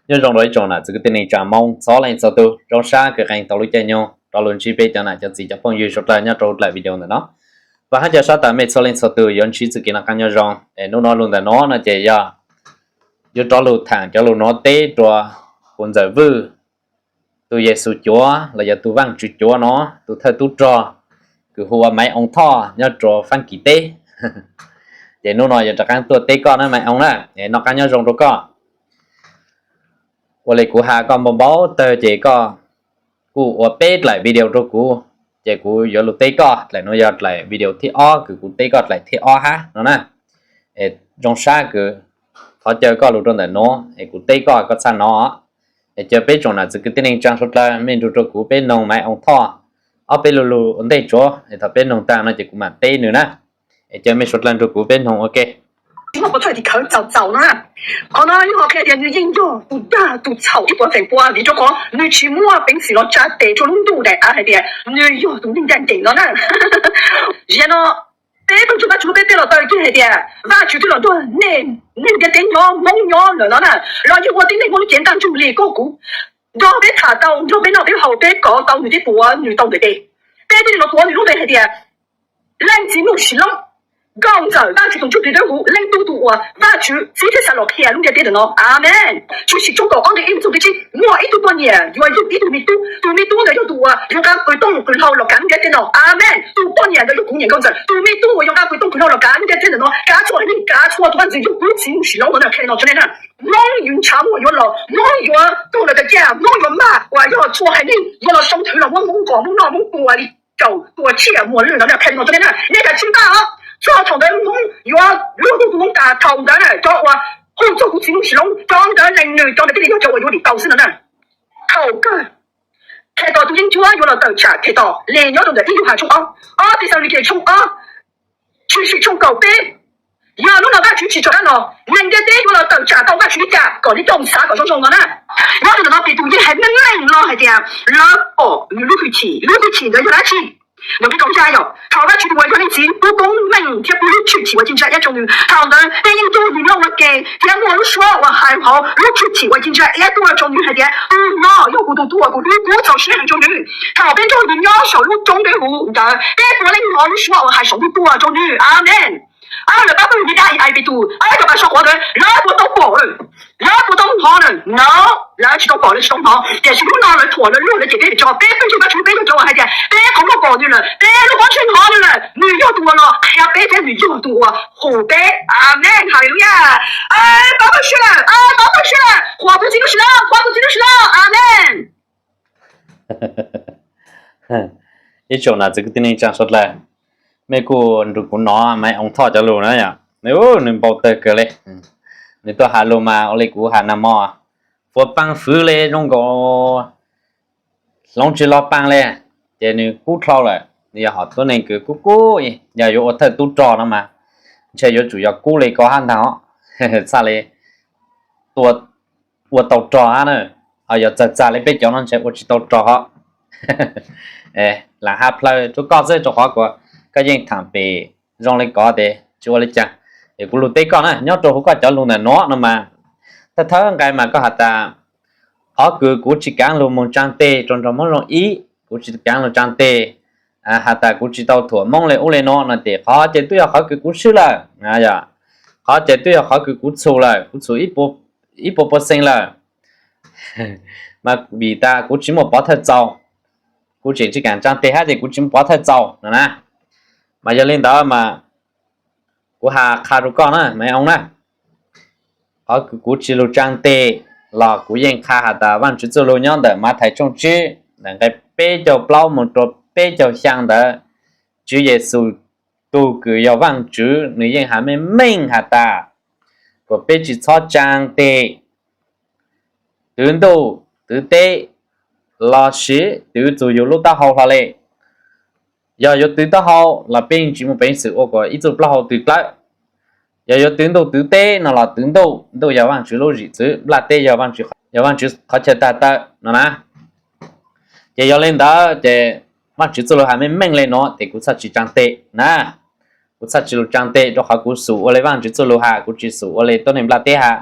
Nyob zoo rau ib tsoom nam txiv kwv tij neej tsa Hmoob txhua leej txhua tus, zoo sab kws qee tau lub caij nyoog rov lug ntsib peb cov nam cov txiv cov phooj ywg suav dlawg nyob rau dlaim video ntawm no. Vam hab ca sab tas mej txhua leej txhua tus yuav ntsib txuj kev noj qab nyob zoo. Es hnub no lug ntawm no no ces yog yuav rov lug thaam cov lug nuav teb rua kuv ntxawm Vwj, tus Yexus cuav los yog tus Vaajtswv cuav no, tus thawj tub rog kws hu ua Maiv Oos Thoj nyob rua Faab Kis teb. Ces hnub no yuav rov qaab tuaj teb koj na Maiv Oos na, noj qab nyob zoo rau koj. Ua le kuv has koj npau npau tawg ces koj kuj ua peb dlaim video rau kuv, ces kuv yuav lug teb koj. Dlaim nuav yog dlaim video thib ob kws kuv teb koj dlaim thib ob hab no na. Es zoo sab kws thov caw koj lug rau ntawm nuav es kuv teb koj koj txhaj nov. Es caw peb tsoom nam txiv kwv tij neej tsa suav dlawg mej nrug rua kuv peb noog Maiv Oos Thoj ob peb lug lug ua ntej tsuav es thaum peb noog taag no ces kuv mam teb nwg na. Es caw mej suav dlawg nrug kuv peb noog ua ke. Tsis muaj puas txhawj tim khawv txaus txaus no na. Qhov no yog qhia tias nws yeej yog tus dag tus txhaum ib puas feem pua vim rau qhov nws tsis muaj peev xwm los tsa tes rua lub ntuj daim av hais tias nws yog tus neeg ncaj ncees no na. Ziag no peb tuaj tsuj Vajtswv peb tej los taw kiag hais tias Vajtswv twb los nrog neeg ntiaj teb nyob Hmoob nyob lawm no na, los yog ua tib neeg muaj lub cev ntaj ntsug li koj kuv, nrog peb tham tau, nrog peb noj peb haus, peb kov tau nws tej puav nws tau ntawm tes. Peb thiaj li los tuav nws lub npe hais tias leej txiv Nuj Sim Loob, nkauj ntxawm Vajtswv tus ntsuj plig dawb huv, leej tub tug uas Vajtswv txib thiab xa los qhia lub ntiaj teb ntawm no. Amees. Tshwm sim tshooj kaum ob nqe ib txuj nqe tsib, muaj ib tug poj niam yuav yug ib tug me tub, tus me tub ntawd yog tus uas yuav nqa qws tooj qws hlau los kav lub ntiaj teb no. Amees. Tus poj niam ntawd yog kuv niam nkauj ntxawm, tus me tub uas yuav nqa qws tooj qws hlau los kav lub ntiaj teb ntawm no, kav txhua haiv neeg, kav txhua tus vaj ntxwv yug kuv txiv Nuj Sim Loob no na, qhia no tso nej na. Hmoob yug ntshav muaj yuav los, Hmoob yuav tug lawm tas kiag, Hmoob yuav maj uas yog txhua haiv neeg yuav los soo thwv los muab Hmoob nqos Hmoob noj Hmoob tua li kaum tua tsiaj muag lwj no na, qhia no tso nej na. Nej tas tsis npaj os, txog thaum ntawd Hmoob yuav luag tug tus Hmoob tas thaum ntawd na, cov uas hu txog kuv txiv Nuj Sim Loob cov ntawd leej nws cov ntawd thiaj li yog cov uas yuav dim tau xwb no na. Thaum kawg Khetos tus yeeb ncuab yuav los tawm tsam Khetos le nyob rau ntawm ib Yauhas tshooj ob, ob Thexalaunikes tshooj ob, tshwm sim tshooj kaum peb. Yog hnub no Vajtswv tsis rov qab los, neeg ntiaj teb yuav los tawm tsam tau Vajtswv li cas kom nej coj mus xav kom zoo zoo no na. Nyob rau ntawm no Petus yeej hais meej meej no hais tias lawv pom nws lub hwj chim, lub hwj chim ntawd yog dab tsi? Nws pib tau ncaj yom, thaum Vajtswv tus uas yog leej txiv pub koob meej thiab pub lub hwj chim uas ci ntsa iab rau nws, thaum ntawd peb yeej tuaj mus nyob ua ke thiab muaj lub suab uas hais hauv lub hwj chim uas ci ntsa iab tuaj rau nws hais tias tus no yog kuv tus tub uas kuv hlub, kuv txaus siab heev rau nws. Thaum peb nrog nws nyob saum lub roob dawb huv ntawd peb puav leej hnov lub suab uas hais saum ntuj tuaj rau nws. Amees. Lawv pab pawg Yudais hais Petus, cov pab so quav ntawd lawv puas tau pom lawm, lawv puas tau hnov lawm? No, lawv tsis tau pom lawv tsis tau hnov, tiam sis hnub no lawv thuam lawv luag lawv cem peb vim tso peb pheej tseg Vajtswv, peb yog cov uas hais tias peb qhov muag pom nws lawm, peb lub qhov ntsej hnov nws lawm, nws yog tus uas los qhia peb thiab nws yog tus uas hu peb. Amees, haleluyas. Pab pawg siab lawm, pab pawg siab lawm, qhuas kuv txiv Nuj Sim Loob, qhuas kuv txiv Nuj Sim Loob. Amees. Ib tsoom nam txiv kwv tij neej tsa suav dlawg, mej kuj nrug kuv nov Maiv Oos Thoj cov lug na yom, nws npau tawg kawg le. Nws tuaj has lug mas ua le kuv has nag hmo, fuav paag fwv le zoo nkaus hloov tsis los paag le, ces nws kub dlhau lawm. Nws yog hom tuab neeg kws kub kub, yog yuav ua thawj tub rog no mas ntshe yuav tsum yog kub le ko hab ntag os. Txhaj le tua, ua tau rog hab na, ho yog txawg txag le peb cov no ntshe ua tsis tau rog hos. Lam has plhaw rua koj xwb rau qhov kuas koj yeej thaam pem zoo le kov tes tsis ua le caag. Es kuv lug teb koj na, nyob rau huv koj cov lug ntawm nuav no mas, thawj thawj nqai mas koj has tas qhov kws kuv tsis kaav lug moog tsaa teg rua nrog Moob Zoo ib, kuv tsis kaav lug tsaa teg, has tas kuv tsis tau thuam Moob le ub le nuav no ces qhov ces twb yog qhov kws kuv swb lawm. Qhov ces twb yog qhov kws kuv txhum lawm, kuv txhum ib puas percent lawm. Mas vim tas kuv tsis muaj pov thawj txaus, kuv tseem tsis kaam tsaa teg hab ces kuv tsis muaj pov thawj txaus no na. Mas yog le ntawd mas kuv has qha rau koj na Maiv Oos na, qhov kws kuv tsis lug tsaa teg los kuv yeej qha has tas Vaajtswv txuj lug nyob ntawm Mathais tshooj tsib, ntawm nqai peb caug plaub moog rua peb caug xyaa ntawd, Tswv Yexus tug kws yog Vaajtswv nws yeej has meej meej has tas kuas peb tsis txhob tsaa teg twv ntuj twv teb lossis twv txug yug lub taub hau hlo le. Yog yuav twv taub hau los peb yeej tsis muaj peev xwm ua kuas ib txuj plaub hau twg dlawb. Yog yuav twv ntuj twv teb no los twv ntuj, ntuj yog Vaajtswv lub zim txwv, nplaj teb yog Vaajtswv qhov chaw tag tawm no na. Ces yog le ntawd ces Vaajtswv txuj lug has meej meej le nuav ces kuv txhaj tsis tsaa teg na. Kuv txhaj tsis lug tsaa teg rua qhov kuv xum ua le Vaajtswv txuj lug has, kuv tsis xum ua le tuab neeg nplaj teb has.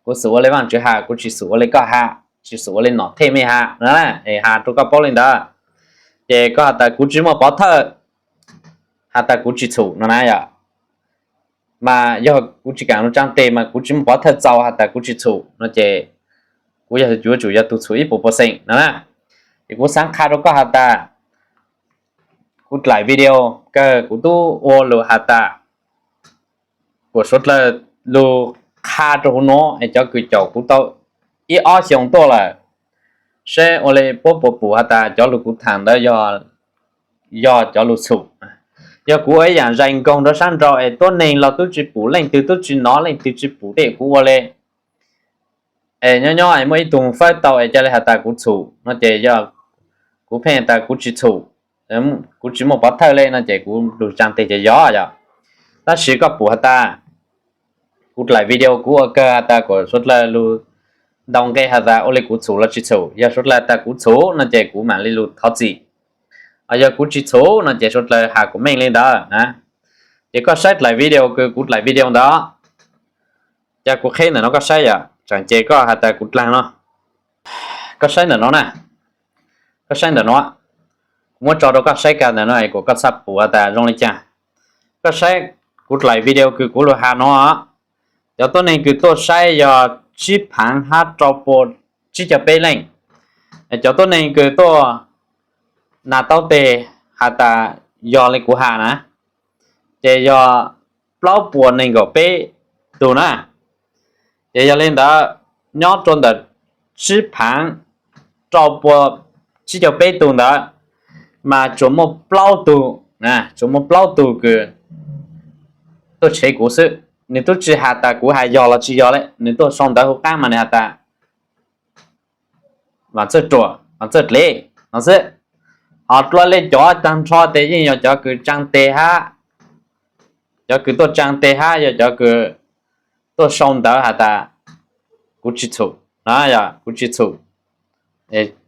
Kuv xub ua li Vaajtswv has, kuv tsi xub ua li koj has, tsi xub ua li nom thej mej has no na, has rua koj paub li ntawd. Ces koj has tas kuv tsi muaj pov thawj, has tas kuv tsi txhum no na yom. Mas yog kuv tsi kaam lug tsaa teg mas kuv tsi muaj pov thawj txaus has tas kuv tsi txhum no ces kuv yog yuav tsum yog tug txhum ib puas pawv xeem no na. Ces kuv xaav qha rua koj has tas kuv dlaim video kawg kuv tub ua lug has tas kuas suav dlawg lug qha rua huv nuav es cov kws caum kuv tau ib ob xyoo tuaj lawm, seb ua li puab puas pum has tas cov lug kuv thaam ntawd yog cov lug txhum. Yog kuv ua ib yaam zais nkoog rua sab nraud es tuab neeg los tub tsi pum, leej twg tub tsi nov, leej twg tsi pum tej kuv ua li es nyob nyob es muaj ib tug fawb tau es ca le has tas kuv txhum no ces yog kuv pheej has tas kuv tsi txhum, kuv tsi muaj pov thawj le no ces kuv lug tsaa teg ces yog yom. Tab sis koj pum has tas kuv dlaim video kuv ua kawg has tas kuas suav dlawg lug ntaus nqe has tas ua li kuv txhum los tsi txhum. Yog suav dlawg has tas kuv txhum no ces kuv maam le lug thov txim. Yog kuv tsi txhum no ces suav dlawg has kuas meej le ntawd na. Ces koj saib dlaim video kws kuv dlaim video ntawd, ca kuv qheb ntawm no koj saib yom, tseem ces koj has tas kuv dlaag no. Koj saib ntawm no na, koj saib ntawm no, kuv muab tso rua koj saib kag ntawm no es kuas koj txhaj pum has tas zoo li cas. Koj saib kuv dlaim video kws kuv lug has no, cov tuab neeg kws tuaj saib yog tsib phaav hab rau pua tsib caug peb leej. Cov tuab neeg kws tuaj nas taub teg has tas yog li kuv has na, ces yog plaub puas nees nkaum peb tug na. Ces yog li ntawd, nyob rua ntawm tsib phaav rau pua tsib caug peb tug ntawd, mas tsuas muaj plaub tug, tsuas muaj plaub tug kws tuaj tshev kuv xwb. Nws tub tsi has tas kuv has yog los tsi yog le, nws tuaj sau ntawv huv qaab mas nws has tas Vam Txawj Ruam, Vam Txawj Dlev no xwb. Ho dlua le cov taag nrho tes yeej yog cov kws tsaa teg hab, cov kws tuaj tsaa teg hab yog cov kws tuaj sau ntawv has tas kuv tsi txhum, kuv tsi txhum.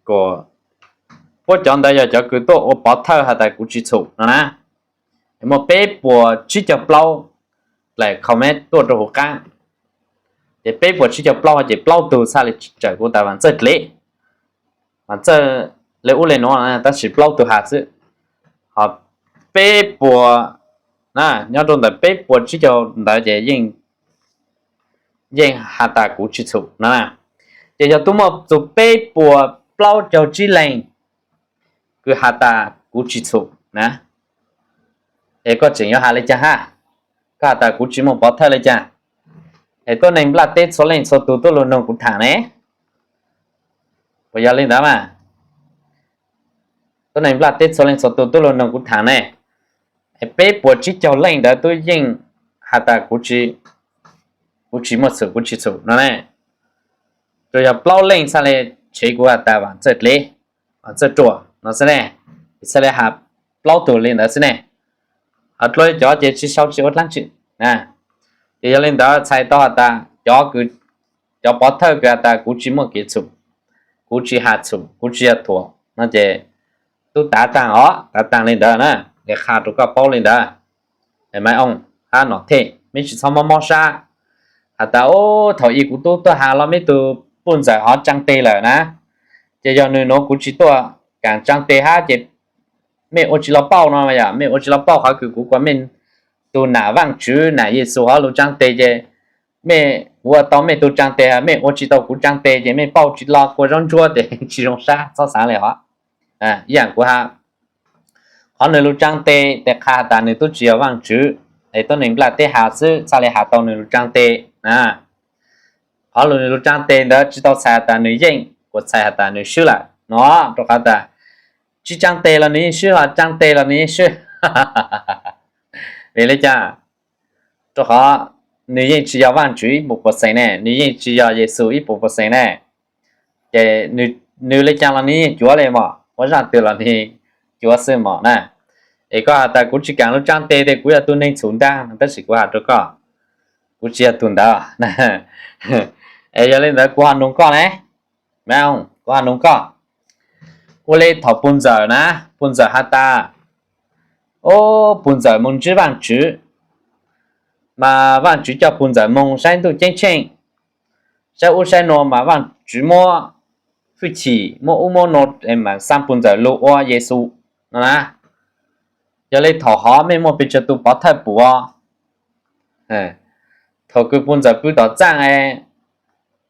Kuas puab cov ntawd yog cov kws tuaj ua pov thawj has tas kuv tsi txhum no na. Muaj peb puas tsib caug plaub daim comment tuaj rua huv qaab. Ces peb puas tsib caug plaub ces plaub tug txhaj le tsi txhum kuv tas Vam Txawj Dlev, Vam Txawj le ub le nuav, tab sis plaub tug has xwb. Ho peb puas, nyob rua ntawm peb puas tsib caug ntawd ces yeej has tas kuv tsi txhum no na. Ces yog tub muaj txug peb puas plaub caug tsib leej kws has tas kuv tsi txhum na, es koj tseem yuav has le caag hab? Koj has tas kuv tsi muaj pov thawj le caag? Es tuab neeg nplaj teb txhua leej txhua tug tuaj lug noog kuv thaam ne. Puas yog li ntawd mas? Tuab neeg nplaj teb txhua leej txhua tug tuaj lug noog kuv thaam ne. Es peb puas tsib caug leej ntawd tub yeej has tas kuv tsi muaj txhum, kuv tsi txhum no ne. Tsuas yog plaub leej txhaj le tshev kuv has tas Vam Txawj Dlev, Vam Txawj Ruam no xwb ne. Txhaj le has plaub tug li ntawd xwb ne. Ho dlua cov ces tsi sau tsi ua dlaab tsi. Ces yog li ntawd txhais tau has tas cov, cov pov thawj kws has tas kuv tsi muaj kev txhum, kuv tsi has txhum, kuv tsi yog thuam no ces tub tav taag os, tav taag li ntawd na. Es qha rua koj paub li ntawd. Maiv Ooj hab Nom Thej, mej tsi txhob mob mob sab has tas ub thaum ub kuv tub tuaj has los meb tug puj ntxawm hov tsaa teg lawm na, ces yog nws nuav kuv tsi tuaj kaam tsaa teg hab ces mej ua tsi los pauj no yom. Mej ua tsi los pauj qhov kws kuv kuas mej tug nam Vaajtswv nam Yexus hov lug tsaa teg ces mej, kuv ua tau mej tug tsaa teg, mej ua tsi tau kuv tsaa teg ces mej pauj tsi los kua zaub ntsuab ces tsi zoo sab, txhob xaav le hov. Ib yaam kuv has, qhov nws lug tsaa teg tes qha has tas nws tub tsi yog Vaajtswv, es tuab neeg nplaj teb has xwb txhaj le has tau nws lug tsaa teg na. Qhov lug nws lug tsaa teg ntawd tsi tau txhais has tas nws yeej, kuas txhais has tas nws swb lawm no, rua qhov tas tsi tsaa teg los nws yeej swb, ho tsaa teg los nws yeej swb. Vim le caag? Rua qhov nws yeej tsi yog Vaajtswv ib puas pawv xeem ne, nws yeej tsi yog Yexus ib puas pawv xeem ne. Ces nws le caag los nws yeej cuav le mog, ua zaaj twg los nws cuav xwb mog na. Es koj has tas kuv tsi kaam lug tsaa teg tes kuv yog tug neeg txhum ntaag, tab sis kuv has rua koj, kuv tsi yog tug ntawd. Es yog li ntawd kuv ho noog koj ne, kuv ho noog koj, ua le thaum puj ntxawm na, puj ntxawm has tas, o, puj ntxawm moog ntsib Vaajtswv, mas Vaajtswv coj puj ntxawm moog saib ntuj ceeb tsheej, saib ub saib nuav mas Vaajtswv muab hwj chim muab ub muab nuav mas xaa puj ntxawm lug ua Yexus no na. Yog le thaum hov mej muaj pes tsawg tug pov thawj pum os? Thaum kws puj ntxawm pw tom txaaj,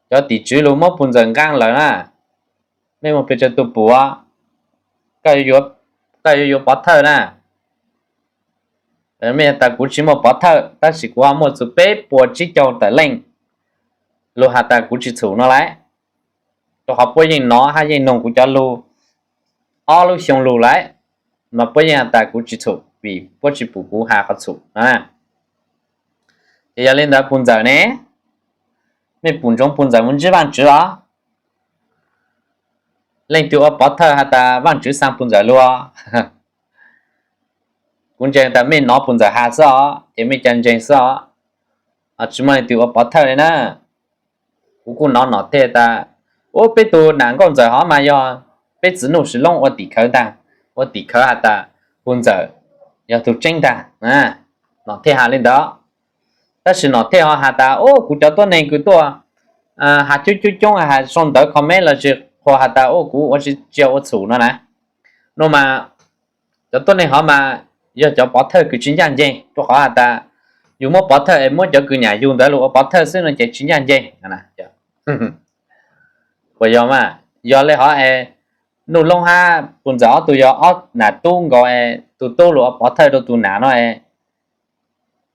cov tim tswv lug muab puj ntxawm nqaa lawm na, mej muaj pes tsawg tug pum os? Koj yuav yuav pov thawj na. Mej has tas kuv tsi muaj pov thawj, tab sis kuv ho muaj txug peb puas tsib caug tawm leej lug has tas kuv tsi txhum no lawm. Rau qhov puab yeej nov hab yeej noog kuv cov lug ob lub xyoo lug lawm, mas puab yeej has tas kuv tsi txhum vim puab tsi pum kuv has qhov txhum na. Ces yog le ntawd puj ntxawm ne, mej pum ntsoov puj ntxawm mus ntsib Vaajtswv os. Leej twg ua pov thawj has tas Vaajtswv xaa puj ntxawm lug. Kuv ntseeg tas mej nov puj ntxawm has xwb os, ces mej ca ntseeg xwb os. Tsi muaj leej twg ua pov thawj le na. Kuv kuj nov nom tej tas, ub, peb tug nam nkauj ntxawm hov mas yog peb txiv Nuj Sis Loob ua tim khawv ntag, ua tim khawv has tas puj ntxawm yog tug tseeb ntag. Nom tej has le ntawd. Tab sis nom tej ho has tas, ub, kuv cov tuab neeg kws tuaj has coob coob coob, has sau ntawv comment lossis qhuas has tas, ub, kuv ua tsi tsi ua txhum no na. No mas cov tuab neeg hov mas yog cov pov thawj kws tsi ncaj ncees, rau qhov has tas yus muab pov thawj es muab cov kws nyam yus ntawd lug ua pov thawj xwb no ces tsi ncaj ncees. Puas yog mas? Yog le hov es Nuj Loob hab puj ntxawm ob tug yog ob nam tub nkaus es tug tub lug ua pov thawj rau tug nam no es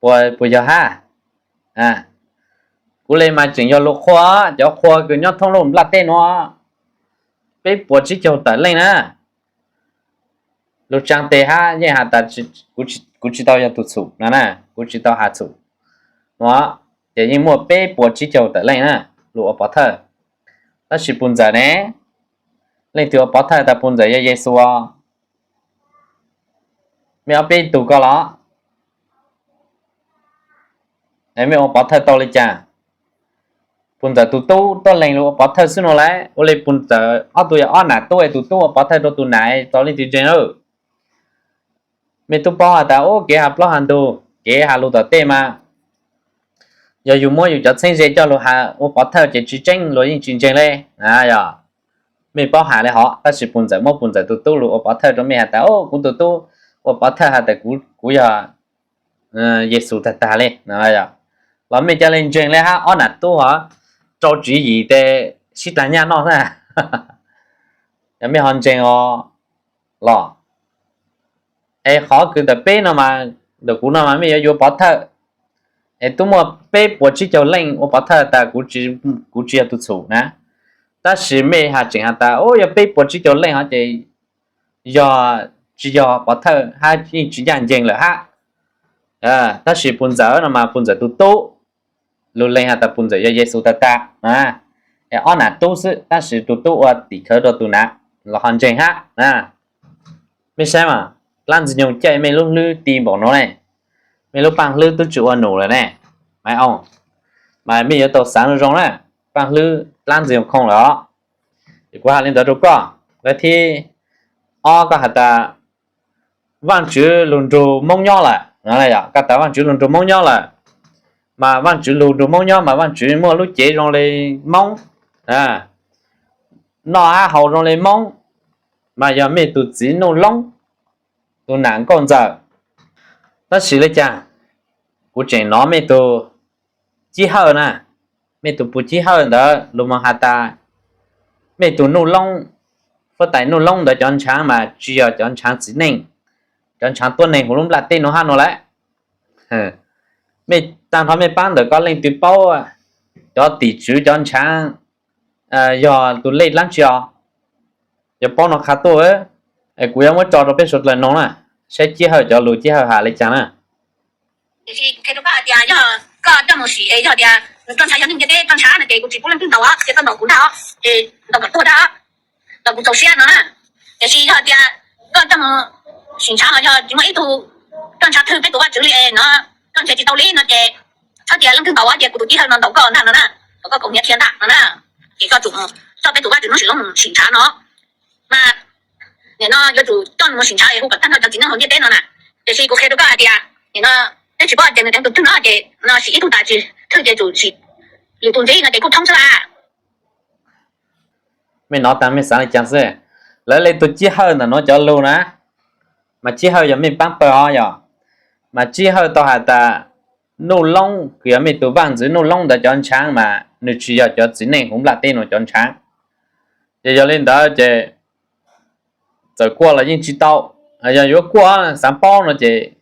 puas yog hab? Kuv le mas tseem yog lug qhua, cov qhua kws nyob thoob lub nplaj teb nuav peb puas tsib caug tawm leej na. Lug tsaa tes hab yeej has tas kuv tsi tau yog tug txhum no na, kuv tsi tau has txhum no. Ces yeej muaj peb puas tsib caug tawm leej na lug ua pov thawj. Tab sis puj ntxawm ne, leej twg ua pov thawj tas puj ntxawm yog Yexus os? Mej ob peb tug ko los? Mej ua pov thawj tau le caag? Puj ntxawm tug tub tuab leeg lug ua pov thawj xwb no lawm. Ua le puj ntxawm ob tug yog ob nam tub es tug tub ua pov thawj rau tug nam, tau leej twg ntseeg lawm? Mej tub paub has tas ub, kev has plaub has ntug, kev has lug tom tej mas yog yus muab yus cov txheeb ze coj lug has ua pov thawj ces tsi tseeb, luag yeej tsi ntseeg le. Yog mej paub has le hov, tab sis puj ntxawm muab puj ntxawm tug tub lug ua pov thawj rau mej has tas, ub, kuv tug tub ua pov thawj has tas kuv yog Yexus tag tag le no. Los mej ca le ntseeg le hab, ob nam tub hov rau tswv yim tes sib dlaag nyaj noj na. Yog mej ho ntseeg os los. Es qhov kws ntawm peb no mas, ntawm kuv no mas mej yuav yuav pov thawj, es tub muaj peb puas tsib caug leej ua pov thawj tas kuv tsi yog tug txhum na. Tab sis mej has tseem has tas, ub, yog peb puas tsib caug leej hov ces yog tsi yog pov thawj hab yeej tsi ncaj ncees lawm hab. Tab sis puj ntxawm no mas puj ntxawm tug tub, lug leeg has tas puj ntxawm yog Yexus tag tag, es ob nam tub xwb, tab sis tug tub ua tim khawv rau tug nam, los ho ntseeg hab. Mej saib mas, dlaab Ntxwg Nyoog caij mej lub hlwb ti npaum nuav ne, mej lub paaj hlwb twb tsi ua num lawm ne. Maiv Ooj, mas mej yuav tau xaav zoo zoo na, paaj hlwb dlaab Ntxwg Nyoog khoo lawm os. Es kuv has le ntawd rau koj. Lawv thib ob, koj has tas Vaajtswv lug nrug Moob nyob lawm, koj tas Vaajtswv lug nrug Moob nyob lawm, mas Vaajtswv lug nrug Moob nyob mas Vaajtswv muaj lub cev zoo le Moob, noj hab haus zoo le Moob, mas yog mej tug txiv Nuj Loob, tug nam nkauj ntxawm. Tab sis le caag kuv tseem nov mej tug Cib Hawj na, mej tug puj Cib Hawj ntawd lug moog has tas mej tug Nuj Loob, huab tais Nuj Loob ntawd cov ntshaav mas tsi yog cov ntshaav txiv neej, cov ntshaav tuab neeg huv lub nplaj teb nuav hab no lawm. Mej taag nrho mej paab ntawm koj leej twg paub cov tim tswv cov ntshaav yog tus lej dlaab tsi os? Yog paub no qha tuaj, es kuv yuav muab tso rau peb suav dlawg noog na, saib Cib Hawj cov lug Cib Hawj has le caag na. Tiam sis kuv qhia rau koj hais tias yog koj coj mus sim es yog tias nws roj ntsha yog neeg ntiaj teb roj ntsha no ces kuv tsis pub leej twg ntaus os, ces koj ntaus kuv ntag os, es ntaus kom tuag ntag os, ntaus kuv txaus siab no na. Tiam sis yog tias koj coj mus sim ntsha los yog tsis muaj ib tug roj ntsha thwj peb tus Vajtswv li es no, koj nrhiav tsis tau li no ces txhob cia leej twg ntaus os, cia kuv tus Cib Hawj no ntaus koj ntag no na, ntaus koj kaus hniav dhia ntag no na. Ces koj tsum coj peb tus Vajtswv Nuj Sis Loob mus sim ntsha no. Mas nim no yuav tsum coj nws mus sim ntsha es hu kom tag nrho cov txiv neej hauv ntiaj teb no na. Tiam sis kuv qhia rau koj hais tias nim no peb tsis paub hais tias nws deev tus twg no ces no sim ib tug tas tsis thwj ces tsum sim Yus tus ntxiv no ces kuj thoob xwb a. Mej nov taag mej xaav le caag xwb. Lawv le tus Cib Hawj ntawm nuav cov lug na, mas Cib Hawj yog mej paab pawg os yog, mas Cib Hawj tau has tas Nuj Loob kws yog mej tus vaaj ntxwv Nuj Loob ntawd cov ntshaav mas nwg tsis yog cov txiv neej huv nplaj teb nuav cov ntshaav. Ces yog le ntawd ces txawm kuaj los yeej tsis tau, yog yuav kuaj xaav paub no ces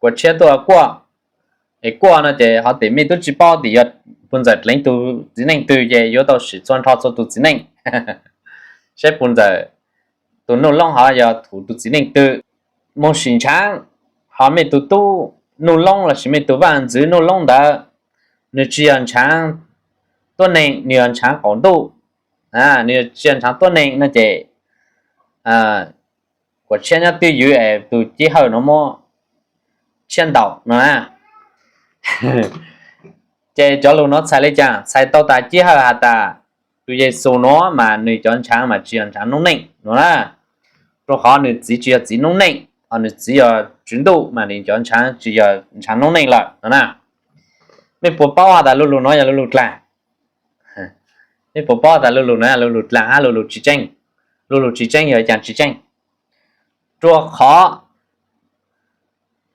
kuas tshiab tuaj kuaj. Es kuaj no ces ho tim mej tub tsis paub tim yog puj ntxawm dleev tus txiv neej twg ces yuav tau sim txhua nrho txhua tus txiv neej saib puj ntxawm tus Nuj Loob ho yog huv tus txiv neej twg. Moog sim ntshaav, ho mej tus tub Nuj Loob lossis mej tus vaaj ntxwv Nuj Loob ntawd, nwg tsis yog ntshaav tuab neeg, nwg yog ntshaav qaum ntuj, nwg tsis yog ntshaav tuab neeg no ces kuas tshiab nyob twj ywm es tus Cib Hawj nuav muab tshiab ntaus no na. Ces cov lug nuav txhais le caag? Txhais tau tas Cib Hawj has tas tus Yexus nuav mas nwg cov ntshaav mas tsis yog ntshaav noob neej no na, rua qhov nwg txiv tsis yog txiv noob neej, ho nwg txiv yog Tswv Ntuj mas nwg cov ntshaav tsis yog ntshaav noob neej lawm no na. Mej puas paub has tas lu lug nuav yog lu lug dlaag? Mej puas paub tas lu lug nuav yog lu lug dlaag hab lu lug tsis tseeb? Lu lug tsis tseeb yog caag tsis tseeb? Rua qhov,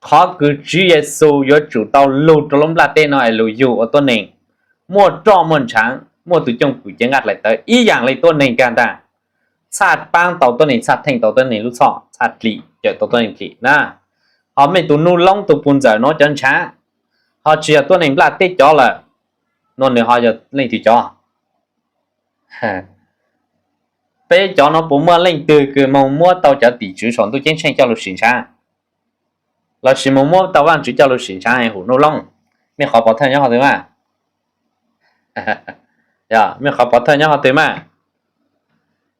qhov kws Tswv Yexus yuav tsum tau lug rua lub nplaj teb no es lug yug ua tuab neeg, muaj roj muaj ntshaav, muaj tus cooj pwm cev nqaj dlaim tawv ib yaam le tuab neeg kaag ntag, txhaj paab tau tuab neeg, txhaj theej tau tuab neeg lub txhoj, txhaj dlim cawm tau tuab neeg dlim na. Ho mej tus Nuj Loob tus puj ntxawm nuav cov ntshaav ho tsis yog tuab neeg nplaj teb cov lawm, no nwg ho yog leej twg cov? Peb cov nuav puas muaj leej twg kws moog muab tau cov tim tswv saum ntuj ceeb tsheej coj lug sim ntshaav, lossis moog muab tau Vaajtswv coj lug sim ntshaav hum Nuj Loob? Mej qhov pov thawj nyob qhov twg mas? Mej qhov pov thawj nyob qhov twg mas?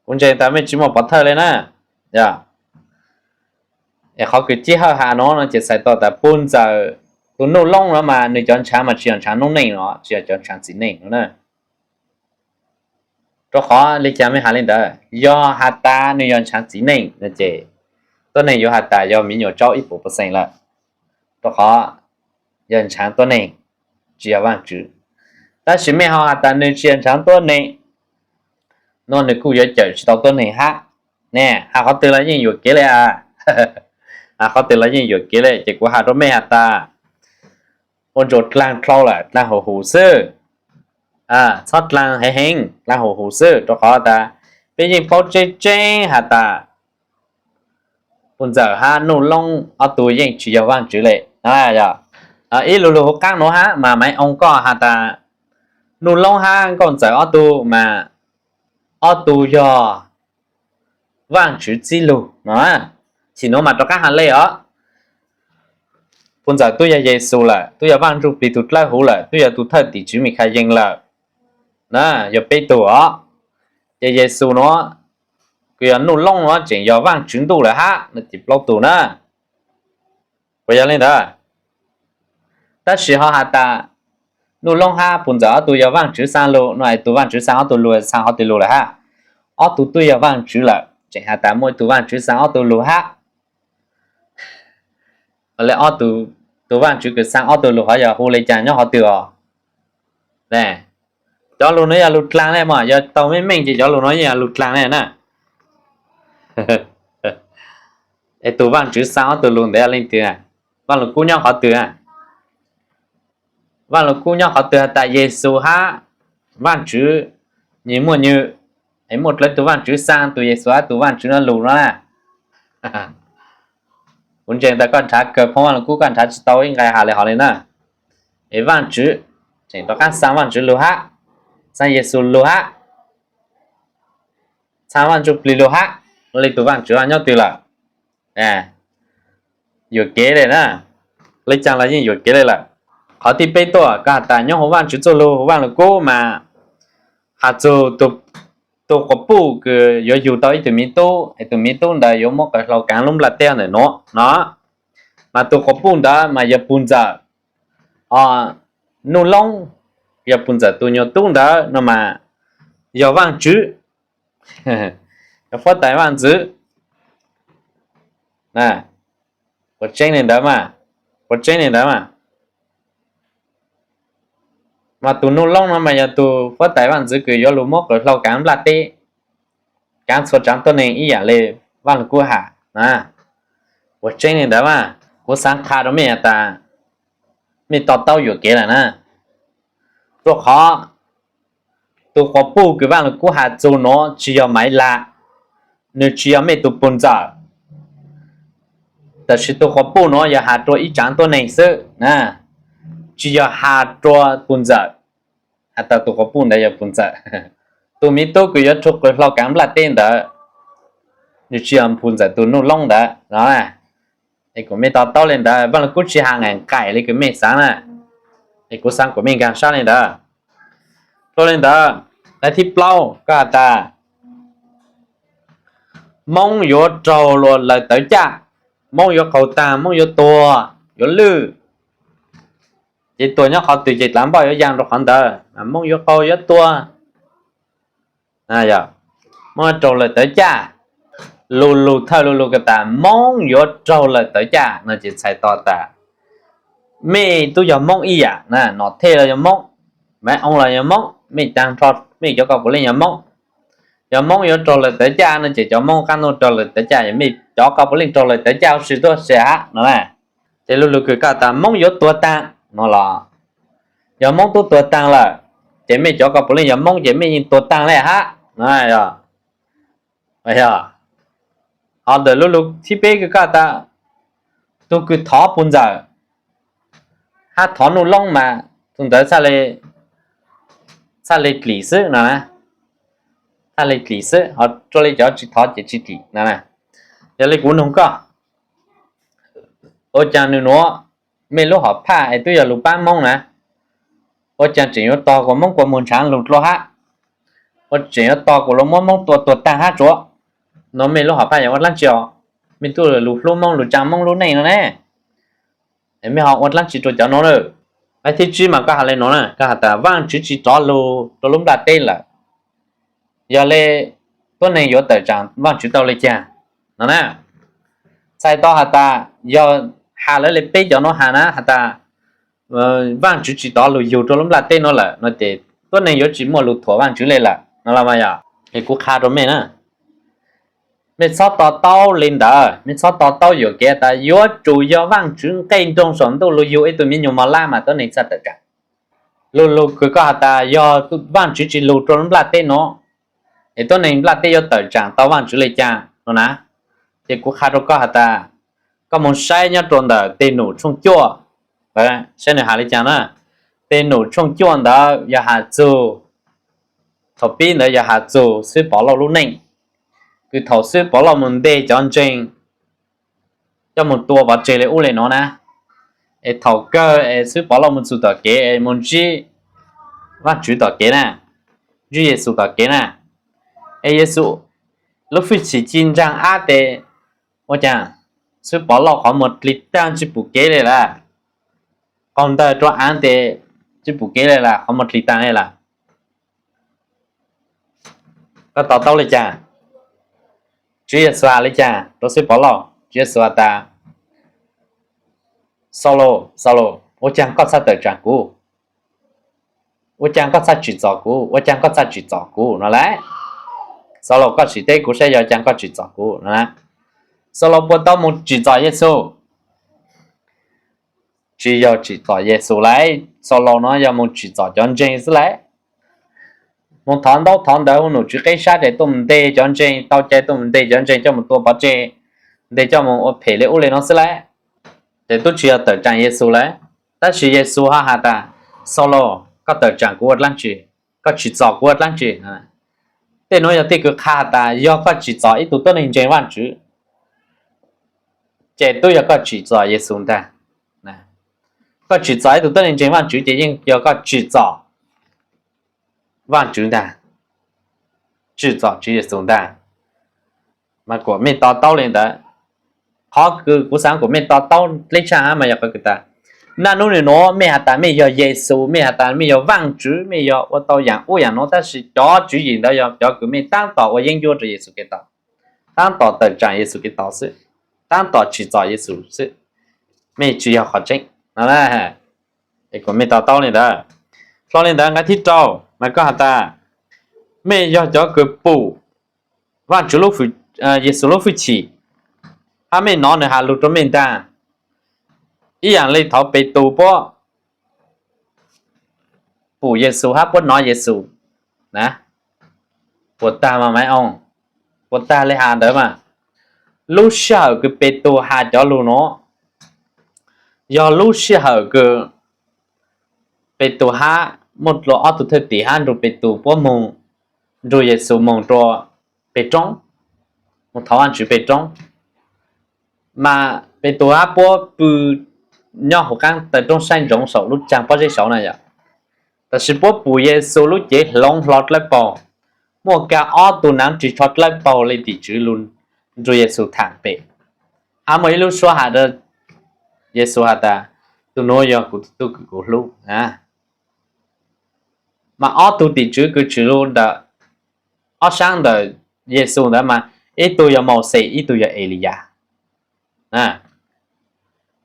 Kuv ntseeg tas mej tsis muaj pov thawj le na. Es qhov kws Cib Hawj has nuav no ces txhais tau tas puj ntxawm tus Nuj Loob nuav mas nwg cov ntshaav mas tsis yog ntshaav noob neej no, tsis yog cov ntshaav txiv neej no na. Rua qhov le caag mej has le ntawd? Yog has tas nwg yog ntshaav txiv neej no ces tuab neeg yuav has tas yog miv nyuas tsaub ib puas percent lawm, rua qhov yog ntshaav tuab neeg, tsis yog Vaajtswv. Tab sis mej ho has tas nwg tsis yog ntshaav tuab neeg, no nwg kuj yuav cawm tsis tau tuab neeg hab. Ne, has qhov twg los yeej yuam kev le, has qhov twg los yeej yuam kev le. Ces kuv has rua mej has tas ua ntsuas dlaag dlhau lawm, dlaag huv huv xwb, txhob dlaag heev heev, dlaag huv huv xwb, rua qhov tas peb yeej paub tseeb tseeb has tas puj ntxawm hab Nuj Loob ob tug yeej tsis yog Vaajtswv le. Ib lu lug huv qaab nuav hab mas Maiv Oo koj has tas Nuj Loob hab Nkauj Ntxawm ob tug mas ob tug yog Vaajtswv txib lug no. Chim nuav mas rov qaab has le os, puj ntxawm tub yog Yexus lawm, tub yog Vaaj Ntsuj Plig tug dlawb huv lawm, tub yog tug thawj tim tswv Mikhayees lawm, yog peb tug os. Ces Yexus nuav kws yog Nuj Loob nuav tseem yog Vaajtswv Ntuj lawm hab no ces plaub tug na. Puas yog le ntawd? Tab sis ho has tas Nuj Loob hab puj ntxawm ob tug yog Vaajtswv xaa lug no es tug Vaajtswv xaa ob tug lug xaa qhov twg lug lawm hab? Ob tug tub yog Vaajtswv lawm, tseem has tas muaj ib tug Vaajtswv xaa ob tug lug hab. Le ob tug, tug Vaajtswv kws xaa ob tug lug hov yog hu le caag nyob qhov twg os? Cov lug nuav yog lug dlaag le mas, yog taug meej meej ces cov lug nuav yeej yog lug dlaag le na. Es tug Vaajtswv xaa ob tug lug ntawd yog leej twg? Vaaj Lug Kub nyob qhov twg? Vaaj Lug Kub nyob qhov twg has tas Yexus hab Vaajtswv nwg muaj nwg, es muaj dlawg tug Vaajtswv xaa, tug Yexus hab tug Vaajtswv nuav lug no na? Kuv ntseeg tas koj nrhav kawg, phoo Vaaj Lug Kub koj nrhav tsis tau ib nqai has le hov le na. Es Vaajtswv tseem rov qaab xaa Vaajtswv lug hab, xaa Yexus lug hab, xaa Vaaj Ntsuj Plig lug hab, le tug Vaajtswv nyob twg lawm? Yuam kev le na, le caag los yeej yuam kev le lawm. Qhov thib peb tuaj, koj has tas nyob huv Vaajtswv txuj lug, huv Vaaj Lug Kub mas has txug tug quas puj kws yuav yug tau ib tug miv tub, es tug miv tub ntawd yuav muab qws hlau kaav lub nplaj teb ntawm nuav no. Mas tug quas puj ntawd mas yog puj ntxawm, o, Nuj Loob, yog puj ntxawm tug nyuas tub ntawd no mas yog Vaajtswv, yog huab tais vaaj ntxwv. Puas tseeb le ntawd mas? Puas tseeb le ntawd mas? Mas tus Nuj Loob no mas yog tus huab tais vaj ntxwv kws yuav lug muab qws hlau kaav nplaj teb, kaav txhua tsaav tuab neeg ib yaam le Vaaj Lug Kub has na. Ua tseeb le ntawd mas kuv xaav qha rua mej has tas mej to taub yuam kev lawm na. Rua qhov tus quas puj kws Vaaj Lug Kub has txug nuav tsi yog Maiv Lag, nwg tsi yog mej tug puj ntxawm. Tab sis tus quas puj nuav yog has rua ib tsaav tuab neeg xwb na, tsi yog has rua puj ntxawm. Has tas tus quas puj ntawd yog puj ntxawm. Tus miv tub kws yuav rua qws hlau kaav nplaj teb ntawd, nwg tsi yog puj ntxawm tus Nuj Loob ntawd no. Es kuas mej to taub le ntawd, Vaaj Lug Kub tsi has nqaim nqaim le kws mej xaav na. Es kuv xaav kuas mej nkaag sab le ntawd. Dlua le ntawd, lawv thib plaub koj has tas Moob yuav raug lawv tawv caj, Moob yuav qaug taag, Moob yuav tuag, yuav lwj. Ces tuag nyob qhov twg ces dlav npoj yuav yaa rua qhov ntawd, Moob yuav qaug yuav tuag. Moob yuav raug lawv tawv caj. Lu lug thawj lu lug koj tas Moob yuav raug lawv tawv caj no ces txhais tau tas mej tub yog Moob ib yaam na, Nom Thej los yog Moob, Maiv Oob los yog Moob, mej taag nrho mej cov koj puav leej yog Moob. Yog Moob yuav raug lawv tawv caj no ces cov Moob qaab ntuj raug lawv tawv caj, yog mej cov koj puav leej raug lawv tawv caj huv si tuab si hab no na. Ces lu lug kws koj tas Moob yuav tuag taag no los, yog Moob tub tuag taag lawm, ces mej cov koj puav leej yog Moob ces mej yeej tuag taag le hab no. Yog, ho ntawm lu lug thib peb kws koj tas tug kws thov puj ntxawm hab thov Nuj Loob mas tug ntawd txhaj le dlim xwb no, txhaj le dlim xwb, ho rua le cov tsi thov ces tsi dlim no. Yog le kuv nug koj, ua caag nwg nuav mej lub hom phaj es tub yog lug paab Moob na, ua caag tseem yuav tog kuas Moob kua muag nrhav lug dlua hab, ua tseem yuav tog kuas lug muab Moob tua tuag taag hab tsuav? Nuav mej lub hom phaj yog ua dlaab tsi os? Mej tub lug hlub Moob lug tsaa Moob lub neej no ne, mej ho ua dlaab tsi rua cov nuav lawm? Thib tsib mas koj has le nuav na, koj has tas Vaajtswv tsi rov lug rua lub nplaj teb lawm, yog le tuab neeg yuav tawm tsaam Vaajtswv tau le caag no na. Txhais tau has tas yog has lawv le peb cov nuav has na, has tas Vaajtswv tsi rov lug yug rua lub nplaj teb nuav lawm no ces tuab neeg yuav tsi muaj lug thuam Vaajtswv le lawm no los mas yog. Es kuv qha rua mej na, mej txhob to taub le ntawd, mej txhob to taub yuam kev tas yuav tsum yog Vaajtswv nqe nroog saum ntuj lug yug ib tug miv nyuas mos lab mas tuab neeg txhaj tawm tsaam. Lu lug kws koj has tas yog Vaajtswv tsi lug rua lub nplaj teb nuav, es tuab neeg nplaj teb yuav tawm tsaam tau Vaajtswv le caag no na. Ces kuv qha rua koj has tas koj moog saib nyob rua ntawm Tej Num tshooj cuaj, saib nwg has le caag na. Tej Num tshooj cuaj ntawd yog has txug, thaum pib ntawd yog has txug xib Pov Lauj lub neej, kws thaum xib Pov Lauj moog nteg cov ntseeg coj moog tua pov tseg le ub le nuav na. Es thaum kawg es xib Pov Lauj moog txug tom kev es moog ntsib Vaajtswv tom kev na, ntsib Yexus tom kev na. Es Yexus lub fwj chim ci ntsaag ab tes ua caag xib Pov Lauj qhov muag dlig taag tsi pum kev le lawm, qaug ntawg rua aav tes tsi pum kev le lawm, qhov muag dlig taag le lawm. Koj to taub le caag? Tswv Yexus has le caag rua xib Pov Lauj? Tswv Yexus has tas Xaulos, Xaulos, ua caag koj txhaj tawm tsaam kuv? Ua caag koj txhaj tsim txom kuv? Ua caag koj txhaj tsim txom kuv no lawm? Xaulos, koj sim teb kuv saib yog caag koj tsim txom kuv no. Xaulos puas tau moog tsim txom Yexus? Tsi yog tsim txom Yexus lawm, Xaulos nuav yog moog tsim txom cov ntseeg xwb lawm. Moog thov ntaub thov ntawv huv num tswv qeb sab tes tuaj moog nteg cov ntseeg, tau cai tuaj moog nteg cov ntseeg coj moog tua pov tseg, nteg coj moog ua phem le ub le nuav xwb lawm. Ces tub tsi yog tawm tsaam Yexus lawm. Tab sis Yexus ho has tas, Xaulos, koj tawm tsaam kuv ua dlaab tsi? Koj tsim txom kuv ua dlaab tsi? Tej nuav yog tej kws qha has tas yog koj tsim txom ib tug tuab neeg ntseeg Vaajtswv, ces tub yog koj tsim txom Yexus ntag. Koj tsim txom ib tug tuab neeg ntseeg Vaajtswv ces yeej yog koj tsim txom Vaajtswv ntag, tsim txom Tswv Yexus ntag. Mas kuas mej to taub le ntawd. Qhov kws kuv xaav kuas mej to taub dleb tshaj hab mas yog qhov kws tas naj nub nwg nuav mej has tas mej yog Yexus, mej has tas mej yog Vaajtswv, mej yog ua tau yaam ub yaam nuav, tab sis cov tswv yim ntawd yog cov kws mej taab tom ua yeeb ncuab rua Yexus Khetos, taab tom tawm tsaam Yexus Khetos xwb, taab tom tsim txom Yexus xwb, mej tsi yog qhov tseeb no. Es kuas mej to taub le ntawd. Hlo li ntawd nqe thib rau mas koj has tas mej yog cov kws pum Vaajtswv, Yexus lub fwj chim, hab mej nov nwg has lug rua mej ntaag. Ib yaam le thov Petus puab pum Yexus hab puab nov Yexus na, puas tag mas Maiv Oos? Puas tag le has ntawd mas? Lub sij hawm kws Petus has cov lug nuav yog lub sij hawm kws Petus hab muaj dlua ob tug thwj tim hab nrug Petus puab moog, nrug Yexus moog rua peg roob, moog thov Vaajtswv peg roob. Mas Petus hab puab pw nyob huv qaab taw roob saib ntsoov saum lub caag pob zeb saud na yom. Tab sis puab pum Yexus lub cev hloov hlo dlawb paug, muaj kag ob tug naav ris tsho dlawb paug le tim tswv lug nrug Yexus thaam pem. Hab muaj ib lub suab has rua Yexus has tas, tug nuav yog kuv tug tub kws kuv hlub. Mas ob tug tim tswv kws tshwm lug ntawm ob saab ntawm Yexus ntawd mas ib tug yog Mauxes, ib tug yog Eliyas.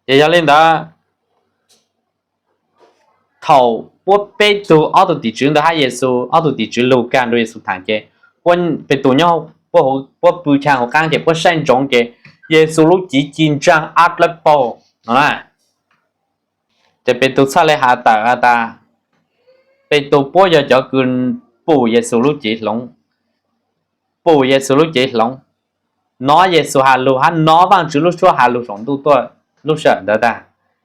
Ces yog le ntawd, thaum puab peb tug, ob tug tim tswv ntawd hab Yexus, ob tug tim tswv lug kag nrug Yexus thaam ces, Petus nyob puab pw chaag huv qaab ces puab saib ntsoov ces Yexus lub cev ci ntsaag ab dlawb paug no na. Ces Petus txhaj le has tawm has tas, Petus puab yog cov kws pum Yexus lub cev hloov, pum Yexus lub cev hloov, nov Yexus has lug hab nov Vaajtswv lub suab has lug saum ntuj tuaj lub sij hawm ntawd tag.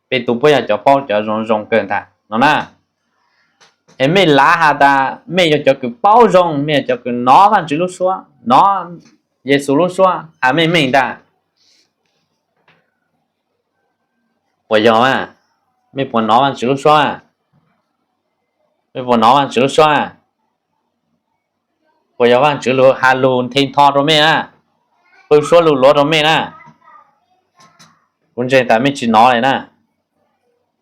Petus puab yog cov paub cov zoo zoo kawg ntag no na. Es mej lav has tas mej yog cov kws paub zoo, mej yog cov kws nov Vaajtswv lub suab, nov Yexus lub suab has meej meej ntag. Puas yog? Mej puas nov Vaajtswv lub suab? Mej puas nov Vaajtswv lub suab? Puas yog Vaajtswv lug has lug nthe ntho rua mej na, pw suab lug luav rua mej na? Kuv ntseeg tas mej tsi nov le na.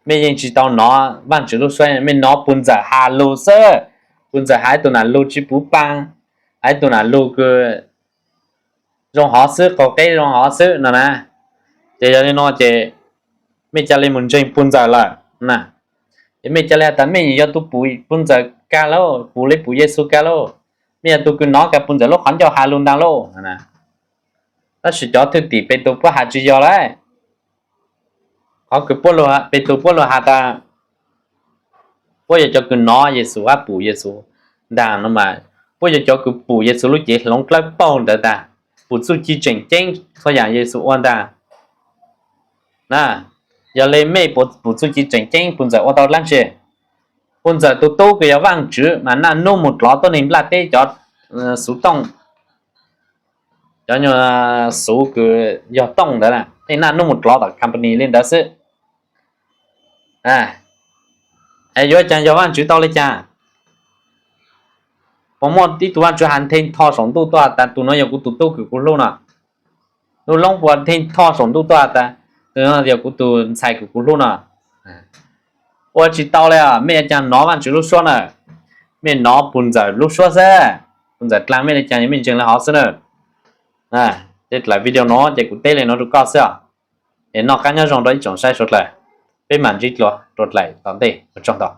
Mej yeej tsi tau nov Vaajtswv lub suab, mej nov puj ntxawm has lug xwb. Puj ntxawm has ib tug nam lug tsi puv paa, has ib tug nam lug kws zoo hov xwb, qaug qeb zoo hov xwb no na. Ces yog le nuav ces mej ca le mus ntseeg puj ntxawm lawm na. Ces mej ca le has tas mej yog tug pum puj ntxawm kag lauj, pum le pum Yexus kag lauj, mej yog tug kws nov kag puj ntxawm lub qhov ncauj has lug ntaag lauj. Tab sis cov thwj tim Petus puab has tsi yog lawm. Qhov kws Petus puab lug has tas puab yog cov kws nov Yexus hab pum Yexus ntaag no mas, puab yog cov kws pum Yexus lub cev hloov dlawb paug ntawd tag, pum txuj ci tseem ceeb txhua yaam Yexus ua ntaag. Yog le mej puas pum txuj ci tseem ceeb puj ntxawm ua tau dlaab tsi? Puj ntxawm tug tub kws yog Vaajtswv mas naj nub mus dlov tuab neeg nplaj teb cov xuv tooj, cov xuv kws yog tooj ntawd, tej naj nub mus dlov tom company le ntawd xwb. Es yuav caag yog Vaajtswv tau le caag? Puas muaj ib tug Vaajtswv has nthe ntho saum ntuj tuaj has tas tug nuav yog kuv tug tub kws kuv hlub no? Lub loob puas nthe ntho saum ntuj tuaj has tas tug nuav yog kuv tug ntxhais kws kuv hlub no? Ua tsi tau le. Mej yuav caag nov Vaajtswv lub suab na? Mej nov puj ntxawm lub suab xwb. Puj ntxawm dlaag mej le caag, mej ntseeg le hov xwb na. Tej dlaim video nuav ces kuv teb le nuav rua koj xwb os. Es noj qab nyob zoo rua ib tsoom saib suav dlawg, peb mam ntsib dlua rua dlaim tom ntej, ua tsaug ntau.